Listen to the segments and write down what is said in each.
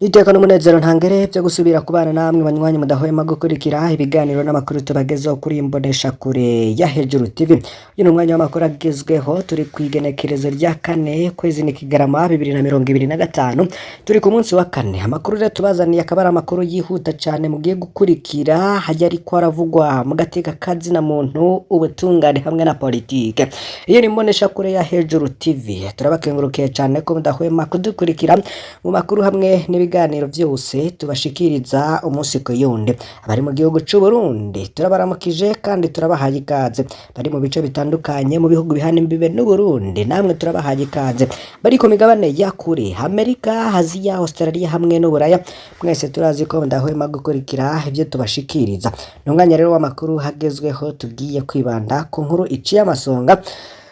Iteka n'umunezero ntangere vyo gusubira kubana namwe banywanyi mudahwema gukurikira ibiganiro n'amakuru tubagezaho kuri imbonesha kure ya Hejuru TV. Uyu ni umwanya w'amakuru agezweho, turi kw'igenekerezo rya kane, kwezi ni Kigarama 2025, turi ku munsi wa kane. Amakuru rero tubazaniye akaba ari amakuru yihuta cane mugiye gukurikira, hajya ariko aravugwa mu gateka kazina muntu, ubutungane hamwe na politike. Iyo ni imbonesha kure ya Hejuru TV, turabakengurukiye cane ko mudahwema kudukurikira mu makuru hamwe n'ibiganiro vyose tubashikiriza umunsi ku yundi. Abari mu gihugu c'u Burundi turabaramukije kandi turabahaye ikaze, bari mu bice bitandukanye mu bihugu bihana imbibe n'u Burundi namwe turabahaye ikaze, bari ku migabane ya kure, Amerika, Aziya, Australia hamwe n'Uburaya, mwese turazi ko mudahwema gukurikira ivyo tubashikiriza. Ni umwanya rero w'amakuru hagezweho, tugiye kwibanda ku nkuru iciye amasonga.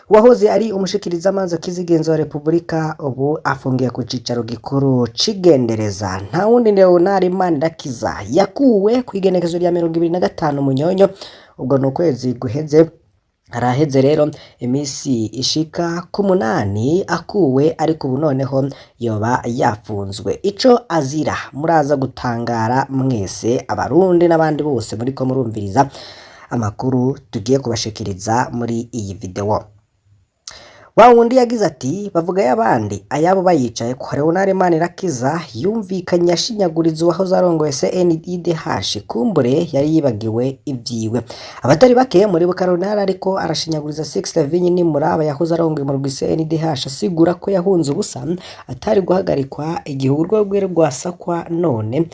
Uwahoze ari umushikirizamanza kizigenza wa Repubulika ubu afungiye ku cicaro gikuru c'igendereza, nta wundi ni Leonard Manirakiza, yakuwe kw'igenekezo rya 25 Munyonyo, ubwo ni ukwezi guheze. Haraheze rero imisi ishika ku 8 akuwe, ariko ubu noneho yoba yafunzwe. Ico azira muraza gutangara mwese abarundi n'abandi bose muriko murumviriza amakuru tugiye kubashikiriza muri iyi video. Wa wundi yagize ati bavuga y'abandi ayabo bayicaye ko. Leonard Manirakiza yumvikanye ashinyaguriza uwahoze arongoye CNIDH, kumbure yari yibagiwe ivyiwe. Abatari bake muribuka Leonard ariko arashinyaguriza Sixte Vinyi Nimuraba yahoze arongoye umurwi CNIDH, asigura ko yahunze ubusa, atari guhagarikwa igihe urwo rwe rwasakwa. None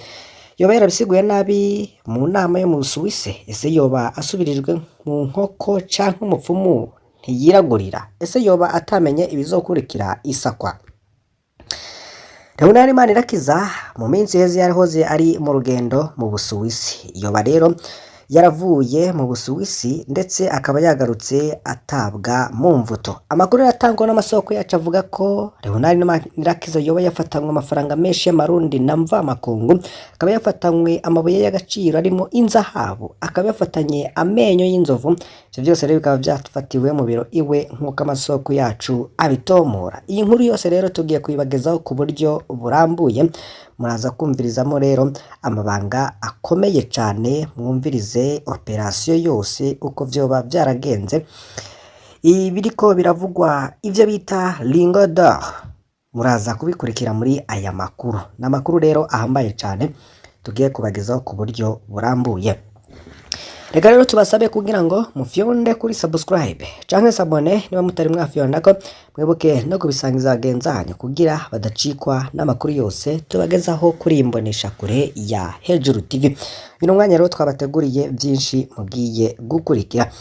yoba yarabisiguye nabi mu nama yo mu Busuwise? Ese yoba asubirijwe mu nkoko canke umupfumu ntiyiragurira? Ese yoba atamenye ibizokurikira isakwa? Leonard Manirakiza mu minsi iheze yarahoze ari mu rugendo mu Busuwisi, yoba rero yaravuye mu Busuwisi ndetse akaba yagarutse atabwa mu mvuto. Amakuru yatangwa n'amasoko yacu avuga ko Leonard Manirakiza yoba yafatanywe amafaranga menshi y'amarundi na mvamakungu, akaba yafatanywe amabuye y'agaciro arimo inzahabu, akaba yafatanye amenyo y'inzovu. Ivyo vyose rero bikaba vyafatiwe mu biro iwe nk'uko amasoko yacu abitomora. Iyi nkuru yose rero tugiye kuyibagezaho ku buryo burambuye, muraza kumvirizamo rero amabanga akomeye cane, mwumvirize operasiyo yose uko vyoba vyaragenze, ibiriko biravugwa, ivyo bita lingot d'or, muraza kubikurikira muri aya makuru. Ni amakuru rero ahambaye cane tugiye kubagezaho ku buryo burambuye. Reka rero tubasabe kugira ngo mufyonde kuri subscribe canke s'abonner niba mutari mwafyondako, mwibuke no kubisangiza bagenzi banyu kugira badacikwa n'amakuru yose tubagezaho kuri imbonesha kure ya Hejuru TV. Uyu mwanya rero twabateguriye vyinshi mugiye gukurikira.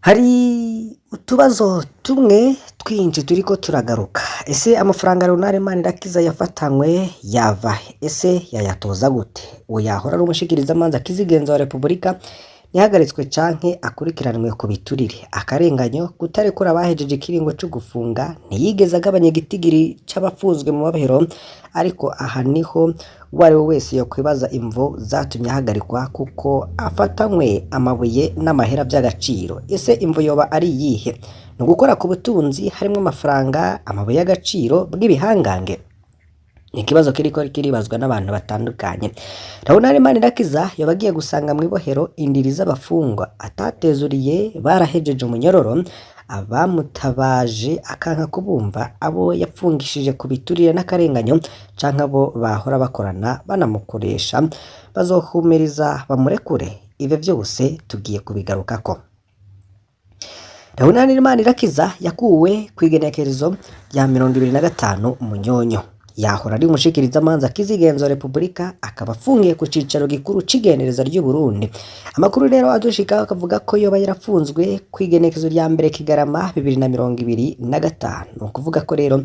Hari utubazo tumwe twinshi turiko turagaruka. Ese amafaranga Leonard Manirakiza yafatanywe yava he? Ese yayatoza gute? Uwo yahora ari umushikirizamanza kizigenza wa Repubulika ntihagaritswe canke akurikiranwe ku biturire, akarenganyo, kutarekura abahejeje ikiringo co gufunga, ntiyigeze agabanya igitigiri c'abafunzwe mu mabohero. Ariko aha niho uwo ari we wese yokwibaza imvo zatumye ahagarikwa, kuko afatanywe amabuye n'amahera vy'agaciro. Ese imvo yoba ari iyihe? Ni ugukora ku butunzi harimwo amafaranga, amabuye y'agaciro bw'ibihangange? Ni ikibazo kiriko kiribazwa n'abantu batandukanye. Leonard Manirakiza yoba agiye gusanga mw'ibohero indiri z'abafungwa atatezuriye barahejeje umunyororo, abamutabaje akanka kubumva, abo yapfungishije ku biturire n'akarenganyo, canke abo bahora bakorana banamukoresha bazohumiriza bamurekure? Ivyo vyose tugiye kubigarukako. Leonard Manirakiza yakuwe kw'igenekerezo rya 25 Munyonyo. Yahora ari umushikirizamanza kizigenza wa Repubulika, akaba afungiye ku cicaro gikuru c'igendereza ry'u Burundi. Amakuru rero adushika akavuga ko yoba yarafunzwe kw'igenekerezo rya 1 Kigarama 2025. Ni ukuvuga ko rero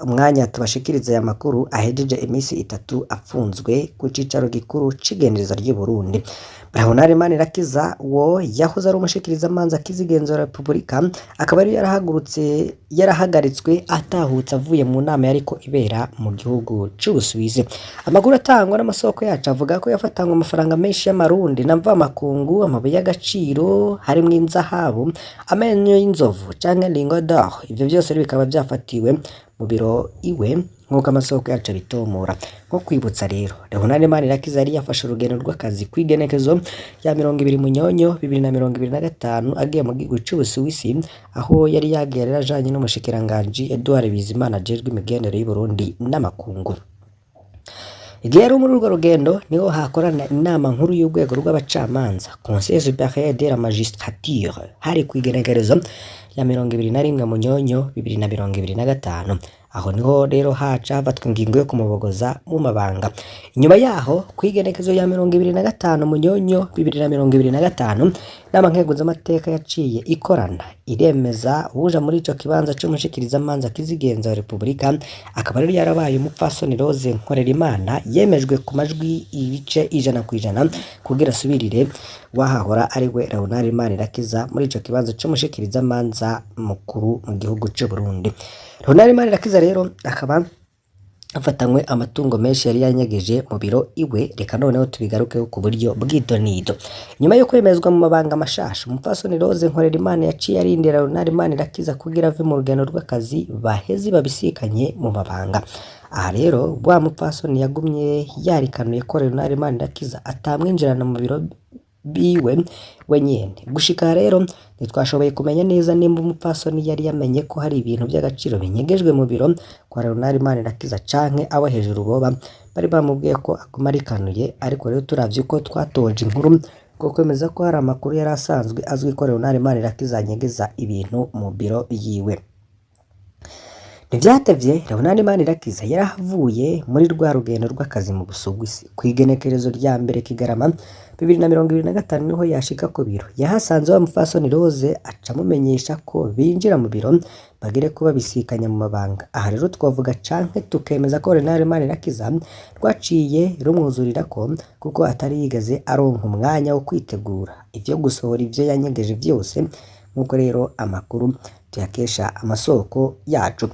umwanya tubashikiriza aya makuru ahejeje imisi 3 afunzwe ku cicaro gikuru c'igendereza ry'u Burundi. Leonard Manirakiza wo yahoze ari umushikirizamanza kizigenza wa Repubulika, akaba yari yarahagurutse yarahagaritswe atahutse avuye mu nama yariko ibera mu gihugu c'Ubusuwisi. Amakuru atangwa n'amasoko yacu avuga ko yafatanywe amafaranga menshi y'amarundi na mvamakungu, amabuye y'agaciro harimwo inzahabu, amenyo y'inzovu canke lingot d'or. Ivyo vyose rero bikaba vyafatiwe mu biro iwe, nk'uko amasoko yacu abitomora. Nko kwibutsa rero, Leonard Manirakiza yari yafashe urugendo rw'akazi kw'igenekezo rya 20 Munyonyo 2025 agiye mu gihugu c'Ubusuwisi, aho yari yagiye rero ajanye n'umushikiranganji Edouard Bizimana ajejwe imigendere y'Uburundi n'amakungu. Igihe yari muri urwo rugendo niho hakorana inama nkuru y'urwego rw'abacamanza, Conseil supérieur de la magistrature, hari kw'igenekerezo rya 21 Munyonyo 2025. Aho niho rero haca hafatwa ingingo yo kumubogoza mu mabanga. Inyuma yaho kw'igenekerezo rya 25 Munyonyo 2025, inama nkenguzamateka yaciye ikorana iremeza uwuja muri ico kibanza c'umushikirizamanza kizigenza wa Repubulika, akaba rero yarabaye umupfasoni Rose Nkorerimana, yemejwe ku majwi 100% kugira asubirire wahahora ari we Leonard Manirakiza muri ico kibanza c'umushikirizamanza mukuru mu gihugu c'Uburundi. Leonard Manirakiza rero akaba afatanywe amatungo menshi yari yanyegeje mu biro iwe. Reka noneho tubigarukeho ku buryo bw'idonido. Nyuma yo kwemezwa mu mabanga mashasha, umupfasoni Rose Nkorerimana yaciye arindira Leonard Manirakiza kugira ave mu rugendo rw'akazi baheze babisikanye mu mabanga. Aha rero wa mupfasoni yagumye yarikanuye ko Leonard Manirakiza atamwinjirana mu biro biwe wenyene. Gushika rero ntitwashoboye kumenya neza nimba umupfasoni yari yamenye ko hari ibintu by'agaciro binyegejwe mu biro kwa Leonard Manirakiza canke abo hejuru boba bari bamubwiye ko aguma arikanuye. Ariko rero turavye uko twatoje inkuru bwo kwemeza ko hari amakuru yari asanzwe azwi ko Leonard Manirakiza anyegeza ibintu mu biro yiwe. Ntivyatevye Leonard Manirakiza yarahavuye muri rwa rugendo rw'akazi mu Busuwisi. Kw'igenekerezo rya 1 Kigarama 2025 niho yashika ku biro. Yahasanze wa mupfasoni Rose aca amumenyesha ko binjira mu biro bagere ko babisikanya mu mabanga. Aha rero twavuga canke tukemeza ko Leonard Manirakiza rwaciye rumwuzurirako, kuko atari yigeze aronka umwanya wo kwitegura ivyo gusohora ivyo yanyegeje vyose, nk'uko rero amakuru tuyakesha amasoko yacu.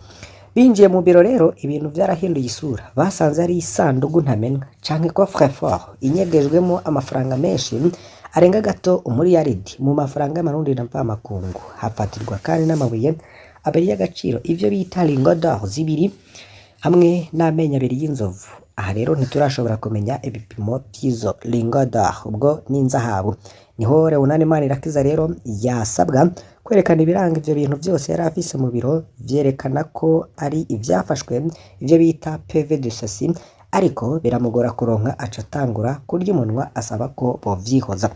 Binjiye mu biro rero ibintu vyarahinduye isura. Basanze ari isandugu ntamenwa canke coffre-fort inyegejwemo amafaranga menshi arenga gato umuriyaridi mu mafaranga y'amarundi na mvamakungu. Hafatirwa kandi n'amabuye abiri y'agaciro, ivyo bita lingot d'or zibiri, hamwe n'amenyo abiri y'inzovu. Aha rero ntiturashobora kumenya ibipimo vy'izo lingot d'or, ubwo n'inzahabu. Niho Leonard Manirakiza rero yasabwa kwerekana ibiranga ivyo bintu vyose yari afise mu biro, vyerekana ko ari ivyafashwe, ivyo bita PV de saisie, ariko biramugora kuronka, aca atangura kurya umunwa asaba ko bovyihoza.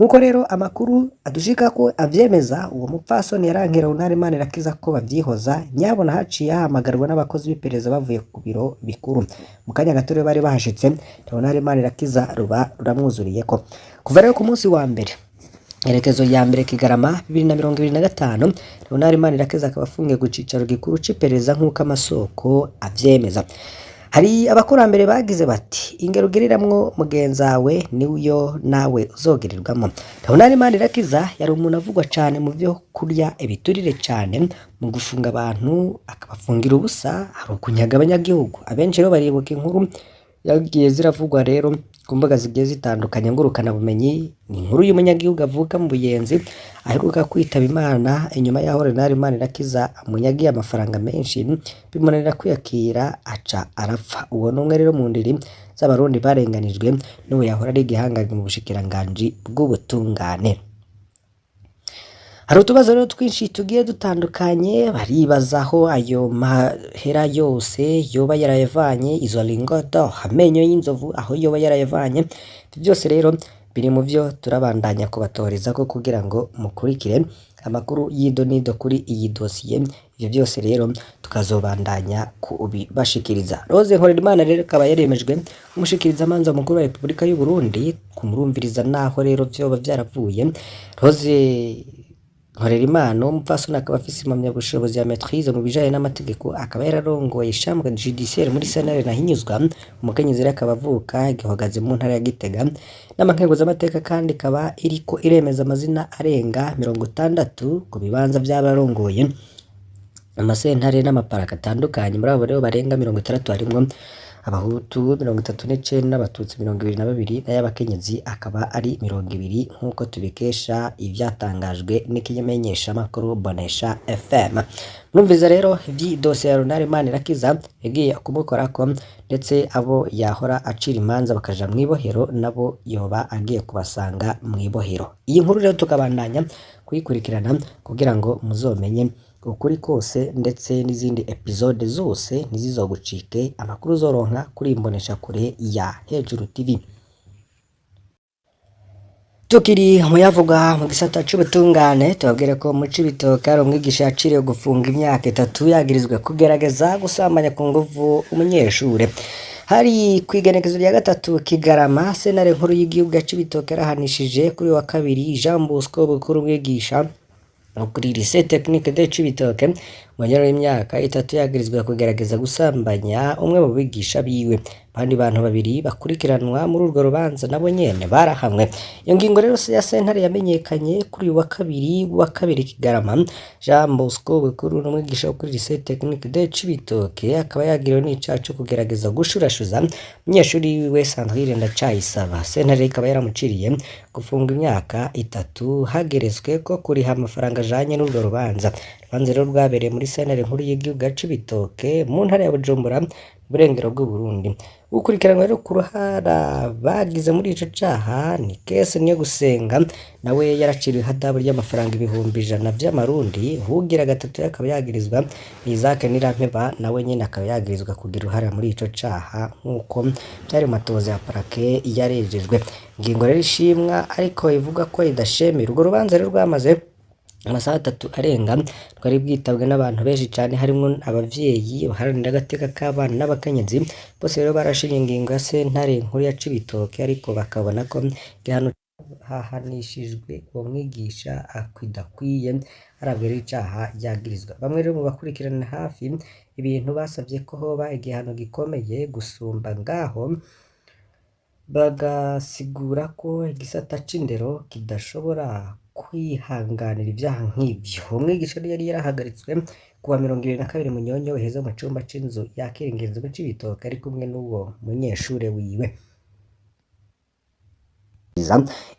Nkuko rero amakuru adushika ko avyemeza, uwo mupfasoni yarankira Leonard Manirakiza ko bavyihoza. Nyabona haciye hahamagarwa n'abakozi b'iperereza bavuye ku biro bikuru. Mu kanya gato rero bari bahashitse, Leonard Manirakiza ruba ruramwuzuriyeko. Kuva rero ku munsi wa mbere, Iherekezo ya 1 Kigarama 2025, Leonard Manirakiza akaba afungiye ku cicaro gikuru c'iperereza nk'uko amasoko avyemeza. Hari abakurambere bagize bati: ingero ugiriramwo mugenzawe niyo nawe uzogirirwamo. Leonard Manirakiza yari umuntu avugwa cane mu vyo kurya ibiturire cane, mu gufunga abantu akabafungira ubusa, hari ukunyaga abanyagihugu. Abenshi rero baribuka inkuru yagiye ziravugwa rero ku mbuga zigiye zitandukanye ngurukana bumenyi. Ni inkuru y'umunyagihugu avuka mu Buyenzi aheruka kwitaba Imana inyuma yaho Leonard Manirakiza amunyagiye amafaranga menshi, bimunanira kwiyakira aca arapfa. Uwo n'umwe rero mu ndiri z'abarundi barenganijwe n'ubu yahora ari igihangange mu bushikiranganji bw'ubutungane. Hari utubazo rero twinshi tugiye dutandukanye, baribaza aho ayo mahera yose yoba yarayavanye, izo lingot d'or, amenyo y'inzovu, aho yoba yarayavanye. Ivyo byose rero biri mu vyo turabandanya kubatoreza ko kugira ngo mukurikire amakuru y'idonido kuri iyi dosiye. Ivyo byose rero tukazobandanya kubibashikiriza. Rose Nkorerimana rero akaba yaremejwe umushikirizamanza mukuru wa Repubulika y'u Burundi, kumurumviriza naho rero vyoba vyaravuye. Rose Nkorerimana w'umupfasoni akaba afise impamyabushobozi ya maîtrise mu bijanye n'amategeko, akaba yararongoye chambre judiciaire muri sentare Ntahinyuzwa. Umukenyezi rero akaba avuka Gihogazi mu ntara ya Gitega. Inama nkenguzamateka kandi ikaba iriko iremeza amazina arenga 60 ku bibanza vy'abarongoye amasentare n'amaparaka atandukanye. Muri abo rero barenga 60 harimwo Abahutu 39, Abatutsi 22, n'ay'abakenyezi akaba ari 20, nk'uko tubikesha ivyatangajwe n'ikimenyeshamakuru Bonesha FM. Mwumviza rero ivy'idosiye ya Leonard Manirakiza yagiye kumukorako, ndetse abo yahora acira imanza bakaja mw'ibohero nabo yoba agiye kubasanga mw'ibohero. Iyi nkuru rero tukabandanya kuyikurikirana kugira ngo muzomenye ukuri kose, ndetse n'izindi episode zose ntizizogucike, amakuru uzoronka kuri imboneshakure ya Hejuru TV. Tukiri muyavuga mu gisata c'ubutungane, tubabwire ko mu Cibitoke hari umwigisha yaciriwe gufunga imyaka 3 yagirizwa kugerageza gusambanya ku nguvu umunyeshure. Hari kw'igenekezo rya 3 Kigarama, sentare nkuru y'igihugu ya Cibitoke yarahanishije kuri wa kabiri Jean Bosco Bukuru, umwigisha kuri Lycée Technique de Cibitoke, umunyana w'imyaka 3 yagirizwa kugerageza gusambanya umwe mu bigisha biwe. Abandi bantu babiri bakurikiranwa muri urwo rubanza nabo nyene barahamwe. Iyo ngingo rero ya sentare yamenyekanye kuri uyu wa kabiri Kigarama. Jean Bosco Bukuru n'umwigisha wo kuri Lycée Technique de Cibitoke akaba yagiriwe n'icaha co kugerageza gushurashuza umunyeshuri wiwe Sandrine Ndacayisaba. Sentare ikaba yaramuciriye gufunga imyaka 3 hageretswe ko kuriha amafaranga ajanye n'urwo rubanza. Urubanza rero rwabereye muri sentare nkuru y'igihugu ya Cibitoke mu ntara ya Bujumbura, burengero bw'Uburundi. Gukurikiranwa rero ku ruhara bagize muri ico caha ni Kese Niyogusenga, nawe yaraciriwe ihadabu ry'amafaranga 100,000 vy'amarundi. Uwugira gatatu akaba yagirizwa Isaac Nirampeba, nawe nyene akaba yagirizwa kugira uruhara muri ico caha nk'uko vyari mu matohoza ya parake yarejejwe. Ingingo rero ishimwa ariko ivuga ko idashemera. Urwo rubanza rero rwamaze amasaha 3 arenga, rwari bwitabwe n'abantu benshi cane, harimwo abavyeyi baharanira agateka k'abana n'abakenyezi. Bose rero barashimye ingingo ya sentare nkuru ya Cibitoke, ariko bakabona ko igihano hahanishijwe uwo mwigisha kidakwiye, arabwe rero icaha yagirizwa. Bamwe rero mu bakurikirana hafi ibintu basavye ko hoba igihano gikomeye gusumba ngaho, bagasigura ko igisata c'indero kidashobora kwihanganira ivyaha nk'ivyo. Umwigisha yari yarahagaritswe kuwa 22 Munyonyo uheze mu cumba c'inzu yakira ingenzi mu Cibitoke ari kumwe n'uwo munyeshure wiwe.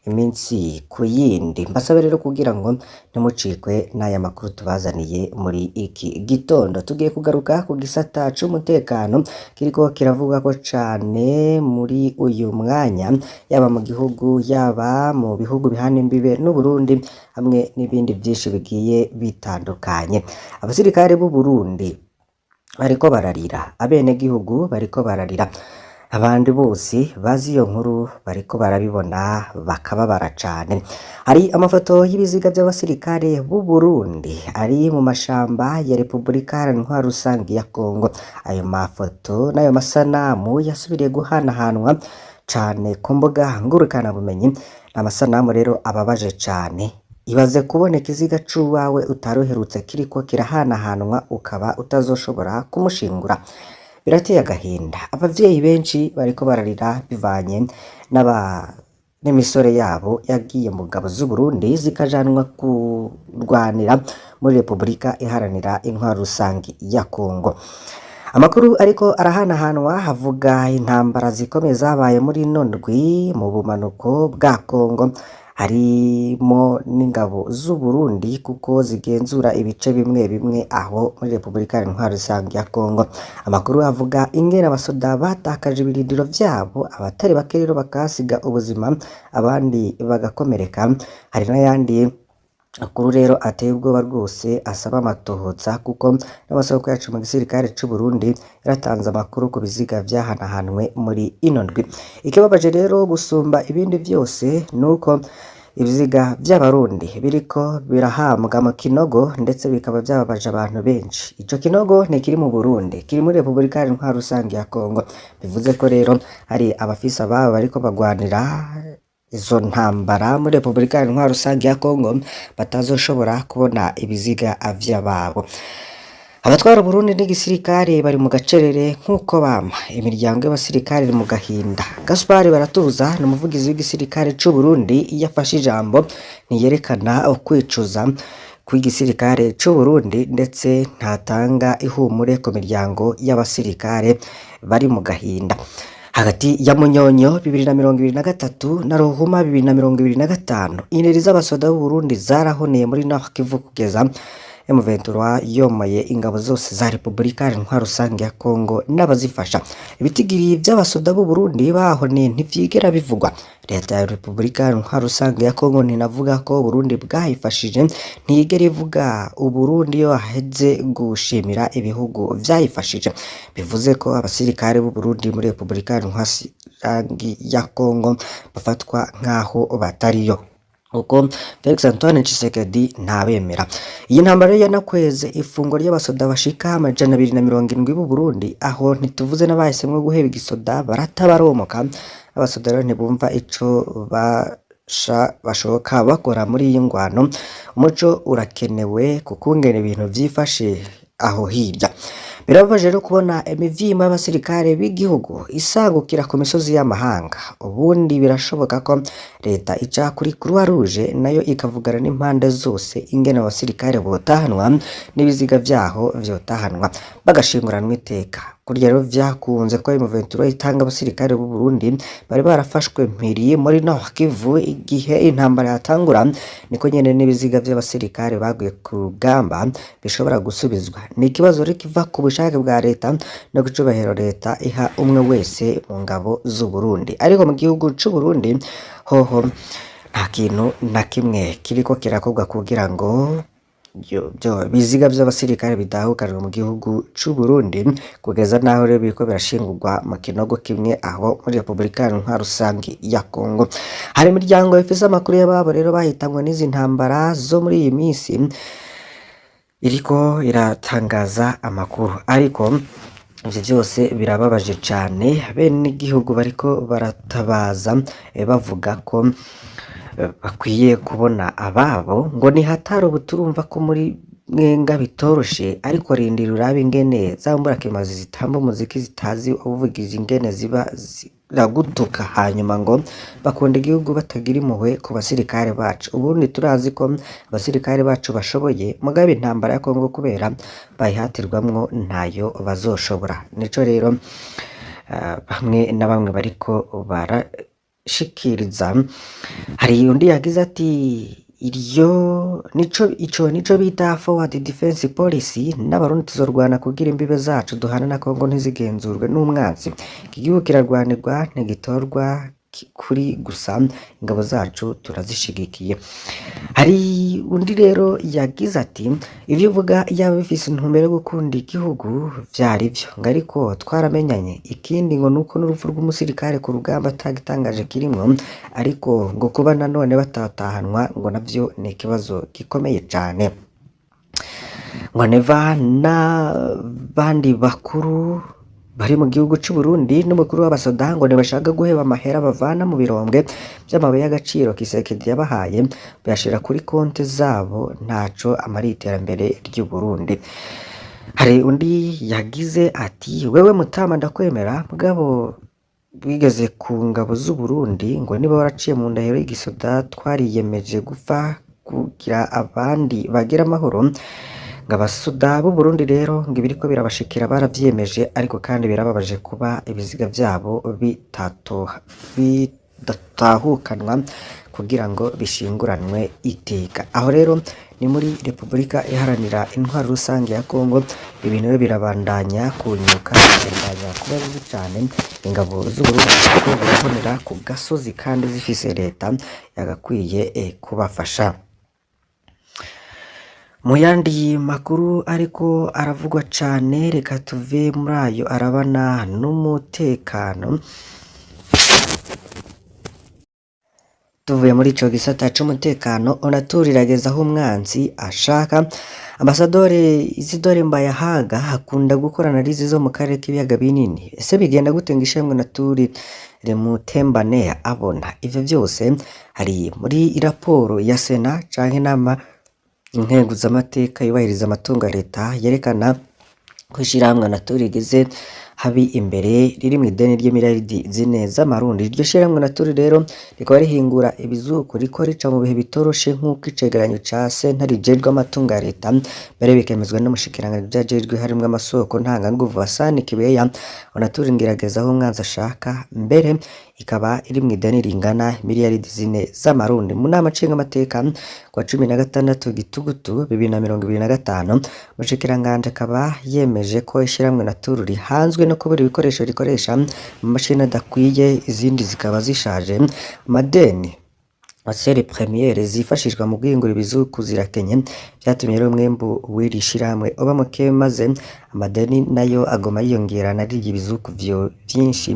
Iminsi ku yindi mbasabe rero kugira ngo ntimucikwe n'aya makuru tubazaniye muri iki gitondo. Tugiye kugaruka ku gisata c'umutekano kiriko kiravugwa ko cane muri uyu mwanya, yaba mu gihugu, yaba mu bihugu bihana imbibe n'Uburundi, hamwe n'ibindi vyinshi bigiye bitandukanye. Abasirikare b'u Burundi bariko bararira, abenegihugu bariko bararira, abandi bose bazi iyo nkuru bariko barabibona bakababara cane. Hari amafoto y'ibiziga vy'abasirikare b'u Burundi ari mu mashamba ya Repubulika Iharanira Intwaro Rusangi ya Kongo. Ayo mafoto n'ayo masanamu yasubiriye guhanahanwa cane ku mbuga ngurukanabumenyi. Ni amasanamu rero ababaje cane. Ibaze kubona ikiziga c'uwawe utaruherutse kiriko kirahanahanwa, ukaba utazoshobora kumushingura. Birateye agahinda. Abavyeyi benshi bariko bararira bivanye n'imisore yabo yagiye mu ngabo z'Uburundi zikajanwa kurwanira muri Repubulika Iharanira Intwaro Rusangi ya Kongo. Amakuru ariko arahanahanwa havuga intambara zikomeye zabaye muri ino ndwi mu bumanuko bwa Kongo, harimo n'ingabo z'Uburundi kuko zigenzura ibice bimwe bimwe aho muri Repubulika Iharanira Intwaro Rusangi ya Kongo. Amakuru avuga ingene abasoda batakaje ibirindiro vyabo, abatari bake rero bakahasiga ubuzima, abandi bagakomereka. Hari n'ayandi Amakuru rero ateye ubwoba rwose asaba amatohoza, kuko n'amasoko yacu mu gisirikare c'u Burundi yaratanze amakuru ku biziga vyahanahanwe muri ino ndwi. Ikibabaje rero gusumba ibindi vyose nuko ibiziga vy'abarundi biriko birahambwa mu kinogo, ndetse bikaba vyababaje abantu benshi. Ico kinogo ntikiri mu Burundi, kiri muri Repubulika Iharanira Intwaro Rusangi ya Kongo. Bivuze ko rero hari abafise ababo bariko bagwanira izo ntambara muri Repubulika Iharanira Intwaro Rusangi ya Kongo batazoshobora kubona ibiziga vy'ababo. Abatwara Uburundi n'igisirikare bari mu gacerere nk'uko bama. Imiryango y'abasirikare iri mu gahinda. Gaspard Baratuza ni umuvugizi w'igisirikare c'u Burundi, iyo afashe ijambo ntiyerekana ukwicuza kw'igisirikare c'u Burundi, ndetse ntatanga ihumure ku miryango y'abasirikare bari mu gahinda. Hagati ya Munyonyo 2023 na Ruhuma 2025, interi z'abasoda b'u Burundi zarahoneye muri Nord Kivu kugeza M23 yomoye ingabo zose za Repubulika Iharanira Rusange ya Kongo n'abazifasha. Ibitigiri vy'abasoda b'u Burundi bahoneye ntivyigera bivugwa. Leta ya Repubulika Iharanira Rusange ya Kongo ntinavuga ko Burundi bwayifashije, ntiyigera ivuga Uburundi iyo haheze gushimira ibihugu vyayifashije. Bivuze ko abasirikare b'u Burundi muri Repubulika Iharanira Rusange ya Kongo bafatwa nk'aho batariyo, kuko Felix Antoine Tshisekedi ntabemera. Iyi ntambara rero yanakweze ifungwa ry'abasoda bashika 270 b'u Burundi, aho ntituvuze n'abahisemwo guheba igisoda barata baromoka. Abasoda rero ntibumva ico basha bashoka bakora muri iyi ngwano. Umuco urakenewe kukungene ibintu vyifashe aho hirya. Birababaje rero kubona imivyimba y'abasirikare b'igihugu isagukira ku misozi y'amahanga. Ubundi birashoboka ko leta ica kuri Croix Rouge nayo ikavugana n'impande zose ingene abasirikare botahanwa n'ibiziga vyaho vyotahanwa bagashinguranwa iteka. Kurya rero vyakunze ko M23 itanga abasirikare b'u Burundi bari barafashwe mpiri muri Nord Kivu igihe intambara yatangura, niko nyene n'ibiziga vy'abasirikare baguye ku rugamba bishobora gusubizwa. Ni ikibazo rero kiva ku bushake bwa leta no kucubahiro leta iha umwe wese mu ngabo z'u Burundi. Ariko mu gihugu c'u Burundi hoho nta kintu na kimwe kiriko kirakorwa kugira ngo byo biziga vy'abasirikare bidahukanwe mu gihugu c'u Burundi, kugeza naho rero biriko birashingurwa mu kinogo kimwe aho muri Repubulika Iharanira Rusange ya Kongo. Hari imiryango ifise amakuru y'ababo rero bahitanywe n'izi ntambara zo muri iyi minsi iriko iratangaza amakuru, ariko ivyo vyose birababaje cane. Bene igihugu bariko baratabaza bavuga ko bakwiye kubona ababo, ngo ni hatari. Ubu turumva ko muri mwenga bitoroshe, ariko rindira urabe ingene za mburakimazi zitamba umuziki zitazi uvugije ingene ziba ziragutuka, hanyuma ngo bakunda igihugu batagira impuhwe ku basirikare bacu. Ubundi turazi ko abasirikare bacu bashoboye, mugabe intambara ya Kongo kubera bayihatirwamwo ntayo bazoshobora. Nico rero bamwe na bamwe bariko barashikiriza. Hari undi yagize ati: "Iryo nico, ico nico bita forward defense policy. N'Abarundi tuzorwana kugira imbibe zacu duhana na Kongo ntizigenzurwe n'umwansi. Iki gihugu kirarwanirwa, ntigitorwa kuri gusa. Ingabo zacu turazishigikiye." Hari undi rero yagize ati: "Ivyo uvuga yaba bifise intumbero yo gukunda igihugu vyari vyo, ngo ariko twaramenyanye. Ikindi ngo nuko n'urupfu rw'umusirikare ku rugamba atagitangaje kirimwo, ariko ngo kuba nanone batatahanwa ngo navyo ni ikibazo gikomeye cane." Ngo Neva n'abandi bakuru bari mu gihugu c'u Burundi n'umukuru w'abasoda ngo ntibashaka guheba amahera bavana mu birombwe vy'amabuye y'agaciro Tshisekedi yabahaye, bayashira kuri konti zabo, ntaco amariye iterambere ry'u Burundi. Hari undi yagize ati: "Wewe mutama ndakwemera, mugabo wigeze ku ngabo z'u Burundi, ngo niba waraciye mu ndahiro y'igisoda twariyemeje gupfa kugira abandi bagira amahoro, ngo abasoda b'u Burundi rero ngo ibiriko birabashikira baravyiyemeje, ariko kandi birababaje kuba ibiziga vyabo bidatahukanwa kugira ngo bishinguranwe iteka." Aho rero ni muri Repubulika Iharanira Intwaro Rusange ya Kongo. Ibintu rero birabandanya kunyuka, birabandanya kuba bibi cane. Ingabo z'u Burundi ziriko zirabonera ku gasozi kandi zifise leta yagakwiye kubafasha. Mu yandi makuru ariko aravugwa cane, reka tuve muri ayo arabana n'umutekano. Tuvuye muri ico gisata c'umutekano, Onatur irageza aho umwansi ashaka. Ambasadori Isidore Mbayahaga akunda gukorana n'izi zo mu karere k'ibiyaga binini. Ese bigenda gute ngo ishemwe Onatur rimutembane abona? Ivyo vyose hari muri raporo ya Sena canke inama nkenguzamateka yubahiriza amatungo ya leta, yerekana ko ishirahamwe Onatur rigeze habi imbere, riri mw'ideni ry'imiliyaridi 4 z'amarundi. Iryo shirahamwe Onatur rero rikaba rihingura ibizuku, riko rica mu bihe bitoroshe nk'uko icegeranyo ca sentare ijejwe amatungo ya leta mbere bikemezwa n'umushikiranganji vyajejwe harimwo amasoko ntanganguvu Hassan Kibeya. Onatur ngo irageza aho umwanzi ashaka, mbere ikaba iri mw'ideni ringana miliyaridi 4 z'amarundi. Mu nama nshingamateka kuwa 16 Gitugutu 2025, umushikiranganji akaba yemeje ko ishirahamwe Onatur rihanzwe no kubura ibikoresho rikoresha, amamashini adakwiye, izindi zikaba zishaje, amadeni matière première zifashishwa mu guhingura ibizuku zirakenye, vyatumye rero umwimbu w'iri shirahamwe uba muke, maze amadeni nayo aguma yiyongera, narirya ibizuku vyinshi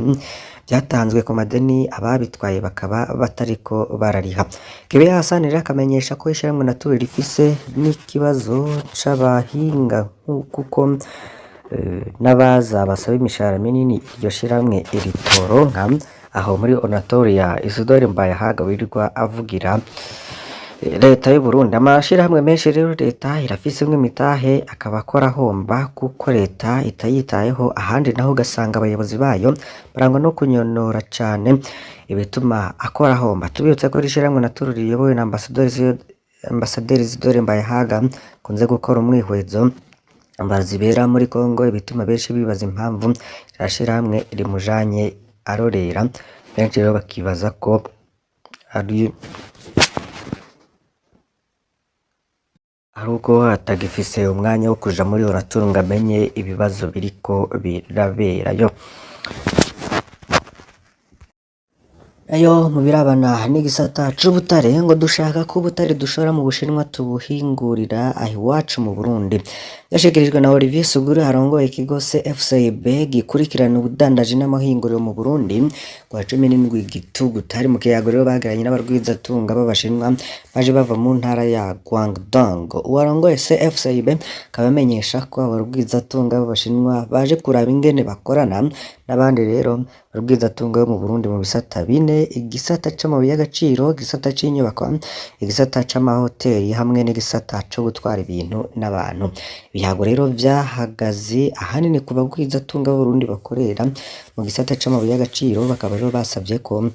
vyatanzwe ku madeni ababitwaye bakaba batariko barariha. Kibeya Hassan rero akamenyesha ko ishirahamwe Onatur rifise n'ikibazo c'abahinga, kuko n'abaza basaba imishahara minini iryo shirahamwe ritoronka. Aho muri Onatur ya Isidore Mbayahaga wirirwa avugira leta y'Uburundi. Amashirahamwe menshi rero leta irafisemwo imitahe akaba akora ahomba kuko leta itayitayeho, ahandi naho ugasanga abayobozi bayo barangwa no kunyonora cane, ibituma akora ahomba. Tubibutse ko ishirahamwe Onatur riyobowe na Ambasaderi Isidore Mbayahaga akunze gukora umwihwezo zibera muri Congo, ibituma benshi bibaza impamvu rya shirahamwe rimujanye arorera. Benshi rero bakibaza ko ari uko atagifise umwanya wo kuja muri Onatur ngo amenye ibibazo biriko biraberayo. Nayo mu birabana n'igisata c'ubutare, ngo dushaka ko ubutare dushora mu Bushinwa tubuhingurira aho iwacu mu Burundi. Vyashikirijwe na Olivier Suguru arongoye ikigo CFCB gikurikirana ubudandaji n'amahinguriro mu Burundi kuwa 17 Gitugutu. Hari mu kiyago rero bagiranye n'abarwizatunga b'Abashinwa baje bava mu ntara ya Guangdong. Uwarongoye CFCB akaba amenyesha ko abarwizatunga b'Abashinwa baje kuraba ingene bakorana n'abandi rero barwizatunga bo mu Burundi mu bisata bine: igisata c'amabuye y'agaciro, igisata c'inyubako, igisata c'amahoteli hamwe n'igisata co gutwara ibintu n'abantu. Ibiyago rero vyahagaze ahanini ku bagwizatunga b'Abarundi bakorera mu gisata c'amabuye y'agaciro, bakaba rero basavye ko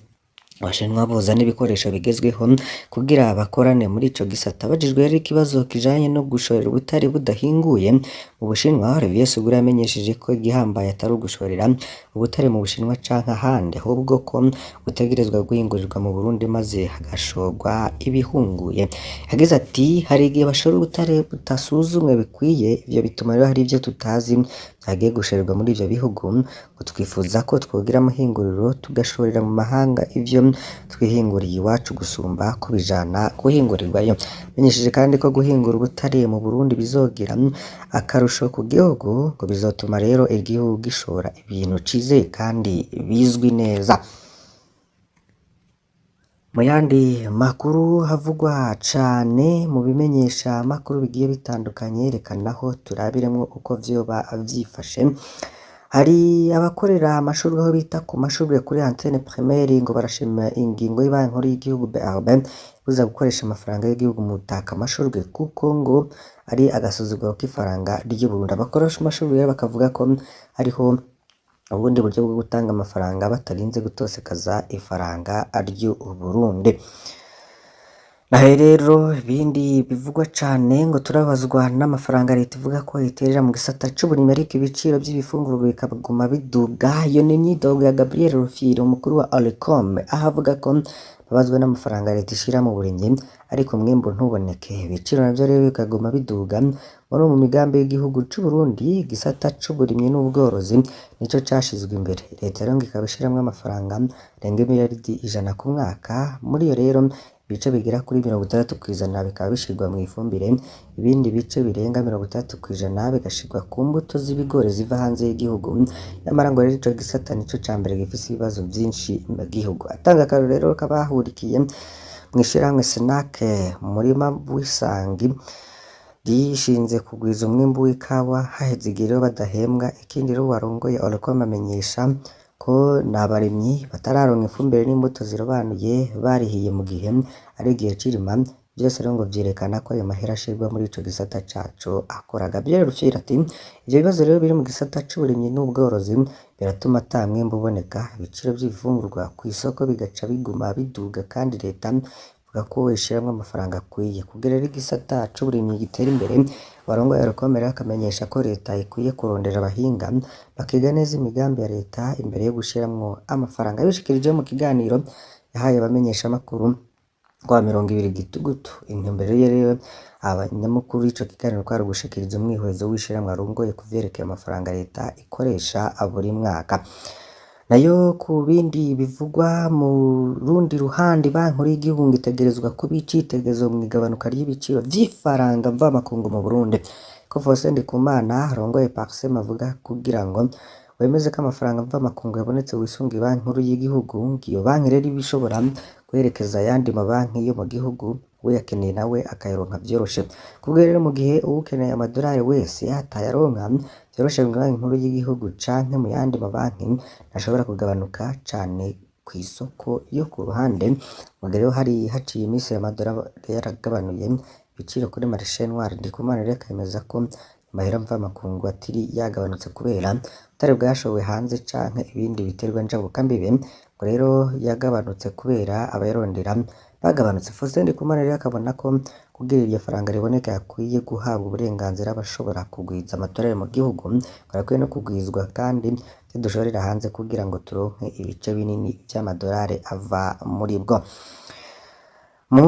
Abashinwa bozana ibikoresho bigezweho kugira bakorane muri ico gisata. Abajijwe rero ikibazo kijanye no gushorera ubutare budahinguye mu Bushinwa, Olivier Suguru yamenyesheje ko igihambaye atari ugushorera ubutare mu Bushinwa canke ahandi, ahubwo ko butegerezwa guhingurirwa mu Burundi maze hagashorwa ibihunguye. Yagize ati: hari igihe bashora ubutare butasuzumwe bikwiye, ivyo bituma rero hari ivyo tutazi vyagiye gushorerwa muri ivyo bihugu, ngo twifuza ko twogira amahinguriro tugashorera mu mahanga ivyo twihinguriye iwacu gusumba kubijana guhingurirwayo. Amenyesheje kandi ko guhingura ubutare mu Burundi bizogira akarusho ku gihugu, ngo bizotuma rero igihugu gishora ibintu cizeye kandi bizwi neza. Mu yandi makuru havugwa cane mu bimenyesha makuru bigiye bitandukanye, reka naho turabiremwo uko vyoba vyifashe. Hari abakorera amashurwe aho bita ku mashurwe kuri antenne primaire ngo barashima ingingo y'ibanki nkuru y'igihugu BRB ibuza gukoresha amafaranga y'igihugu mu gutaka amashurwe, kuko ngo ari agasuzuguro k'ifaranga ry'Uburundi. Abakoresha amashurwe rero bakavuga ko hariho ubundi buryo bwo gutanga amafaranga batarinze gutosekaza ifaranga ry'Uburundi. Naho rero ibindi bivugwa cane, ngo turabazwa n'amafaranga leta ivuga ko iterera mu gisata c'uburimyi, ariko ibiciro vy'ibifungurwa bikaguma biduga. Iyo ni imyidogo ya Gabriel Rufyiri, umukuru wa Olicom, aho avuga ko babazwa n'amafaranga leta ishira mu burimyi ariko umwimbu ntuboneke, ibiciro navyo rero bikaguma biduga. Muri mu migambi y'igihugu c'Uburundi, igisata c'uburimyi n'ubworozi nico cashizwe imbere. Leta rero ngo ikaba ishiramwo amafaranga arenga imiliyaridi 100 ku mwaka. Muri iyo rero ibice bigera kuri 60% bikaba bishirwa mw'ifumbire, ibindi bice birenga 60% bigashirwa ku mbuto z'ibigori ziva hanze y'igihugu. Nyamara ngo rero ico gisata nico ca mbere gifise ibibazo vyinshi mu gihugu. Atanga akarorero k'abahurikiye mw'ishirahamwe Senac mu murima w'Isangi ryishinze kugwiza umwimbu w'ikawa, haheze igihe rero badahembwa. Ikindi rero uwarongoye Olicom amenyesha ko n'abarimyi batararonka ifumbire n'imbuto zirobanuye barihiye mu gihe ari igihe c'irima. Vyose rero ngo vyerekana ko ayo mahera ashirwa muri ico gisata caco akora. Gabriel Rufyiri ati ivyo bibazo rero biri mu gisata c'uburimyi n'ubworozi biratuma ata mwimbu uboneka, ibiciro vy'ibifungurwa kw'isoko bigaca biguma biduga kandi leta ivuga ko ishiramwo amafaranga akwiye. Kugira rero igisata c'uburimyi gitere imbere, uwarongoye Olucome rero akamenyesha ko leta ikwiye kurondera abahinga bakiga neza imigambi ya leta imbere yo gushiramwo amafaranga. Yabishikirije mu kiganiro yahaye abamenyeshamakuru kuwa 20 Gitugutu. Intumbero ye rero abanyamukuru y'ico kiganiro kwari ugushikiriza umwihwezo w'ishirahamwe arongoye ku vyerekeye amafaranga leta ikoresha buri mwaka. Nayo ku bindi bivugwa mu rundi ruhande, Banki Nkuru y'igihugu ngo itegerezwa kuba icitegererezo mw'igabanuka ry'ibiciro vy'ifaranga mvamakungu mu Burundi. Ko Faustin Ndikumana arongoye Parsem avuga kugira ngo wemeze ko amafaranga mvamakungu yabonetse wisunga Banki Nkuru y'igihugu, ngo iyo banki rero iba ishobora guherekeza ayandi mabanki yo mu gihugu, uyakeneye nawe akayaronka vyoroshe. Kubwo rero mu gihe uwukeneye amadolari wese atayaronka vyoroshe mu Banki Nkuru y'igihugu canke mu yandi mabanki, ntashobora kugabanuka cane kw'isoko yo ku ruhande. Mu gihe rero hari haciye imisi amadolari yaragabanuye ibiciro kuri marché noir, Ndikumana rero akemeza ko amahera mvamakungu atari yagabanutse kubera ubutare bwashowe hanze canke ibindi biterwa njabukambibe, ngo rero yagabanutse kubera abayarondera bagabanutse. Faustin Ndikumana rero akabona ko kugira iryo faranga riboneke hakwiye guhabwa uburenganzira abashobora kugwiza amadolari mu gihugu, ngo arakwiye no kugwizwa kandi ivyo dushorera hanze kugira ngo turonke ibice binini vy'amadolari ava muri bwo. Mu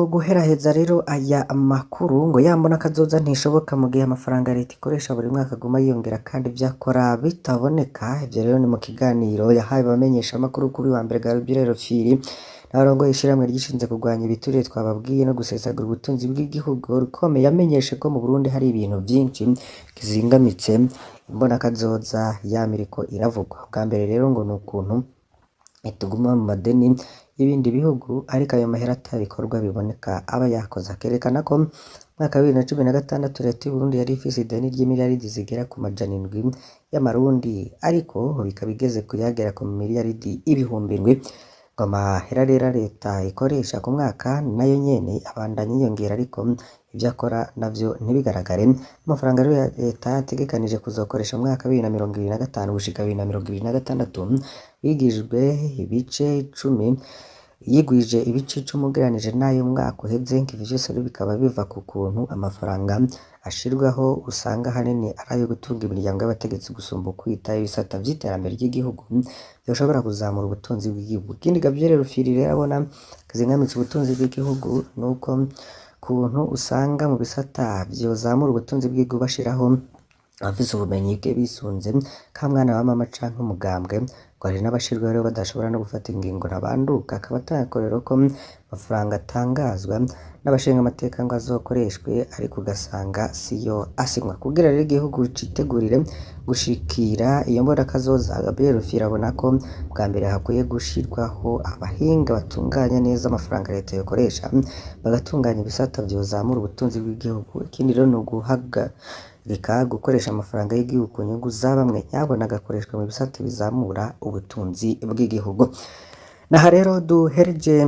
guheraheza rero aya makuru ngo yambona kazoza ntishoboka mu gihe amafaranga leta ikoresha buri mwaka aguma yiyongera kandi ivyakora bitaboneka. Ivyo rero ni mu kiganiro yahaye abamenyeshamakuru kuri wa mbere Gabriel Rufyiri n'abarongoye ishirahamwe ryishinze kurwanya ibiturire twababwiye no gusesagura ubutunzi bw'igihugu. Rukomeye yamenyeshe ko mu Burundi hari ibintu vyinshi kizingamitse imbonakazoza yama iriko iravugwa. Ubwa mbere rero ngo ni ukuntu tuguma mu madeni y'ibindi bihugu ariko ayo mahera ata bikorwa biboneka aba yakoze. Akerekana ko mu mwaka wa 2016 leta y'Uburundi yari ifise ideni ry'imiliyaridi zigera ku 700 y'amarundi, ariko bikaba igeze kuyagera ku miliyaridi 7,000. Ngo amahera rero leta ikoresha ku mwaka nayo nyene abandanya yiyongera ariko ivyo akora navyo ntibigaragare. Amafaranga rero ya leta yategekanije kuzokoresha mu mwaka wa 2025 gushika 2026 yigijwe ibice 10 yigwije ibice 10 ugereranije n'ayo mwaka uheze. Ivyo vyose rero bikaba biva ku kuntu amafaranga ashirwaho usanga ahanini ari ayo gutunga imiryango y'abategetsi gusumba ukwitaho ibisata vy'iterambere ry'igihugu vyoshobora kuzamura ubutunzi bw'igihugu. Ikindi Gabriel Rufyiri rero abona kizingamitse ubutunzi bw'igihugu nuko kuntu usanga mu bisata vyozamura ubutunzi bw'igihugu bashiraho abafise ubumenyi bwe bisunze ka mwana wa mama canke umugambwe, ngo hari n'abashirwaho rero badashobora no gufata ingingo ntabanduka. Akaba atanga akarorero ko amafaranga atangazwa n'abashinga amateka ngo azokoreshwe ariko ugasanga siyo asinywa. Kugira rero igihugu citegurire gushikira iyo mbonakazoza, Gabriel Rufyiri abona ko bwa mbere hakwiye gushirwaho abahinga batunganya neza amafaranga leta yokoresha, bagatunganya ibisata vyozamura ubutunzi bw'igihugu. Ikindi rero ni uguhagarika gukoresha amafaranga y'igihugu ku nyungu za bamwe, nyabona agakoreshwa mu bisata bizamura ubutunzi bw'igihugu. Naha rero duhereje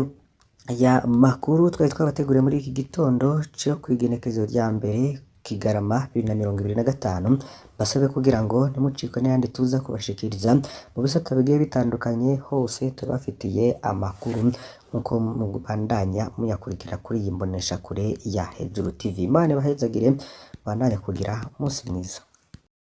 aya makuru twari twabateguriye muri iki gitondo co kw'igenekerezo rya mbere Kigarama 2025. Basabe kugira ngo ntimucikwe n'ayandi tuza kubashikiriza mu bisata bigiye bitandukanye, hose tubafitiye amakuru nkuko mubandanya muyakurikira kuri iyi mboneshakure ya Hejuru TV. Imana ibahezagire, mubandanye kugira umunsi mwiza.